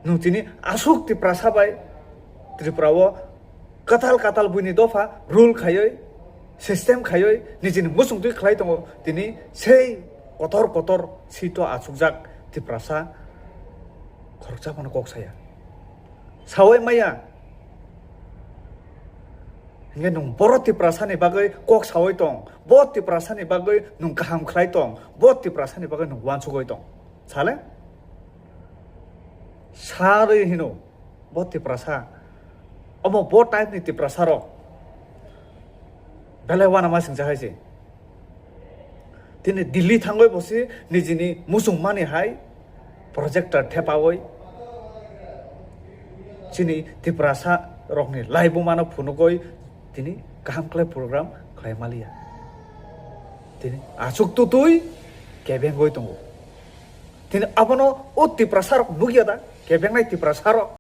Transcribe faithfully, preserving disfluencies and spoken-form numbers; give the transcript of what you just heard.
Nwng tini aswk Tiprasa bai Tripura o katal katal buini dopha rule khaiwi, system khaiwi, nijini muchungtwi khlai tongo, tini sei kotor kotor sito achukjak Tiprasa khoroksa phano kok saya. Sawi maya. Hingke nwng boro Tiprasani bagwi kok sawi tong, bo Tiprasani bagwi nwng kaham khlai tong, bo Tiprasani bagwi nwng uansugwi tong. Sale? Sarwi hino, bo Tiprasa. Omo bo type ni Tiprasa rok. Belai uanama singsa hai se. Tini Delhi thangwi bo se nijini muchungmani hai projector thepawi chini Tiprasa rokni laibuma no phunugwi tini kaham khlai program khlai maliya. Tini achuk tutwi kebengwi tongo. Tini abono o Tiprasa rok nukya da, kebengnai Tiprasa rok.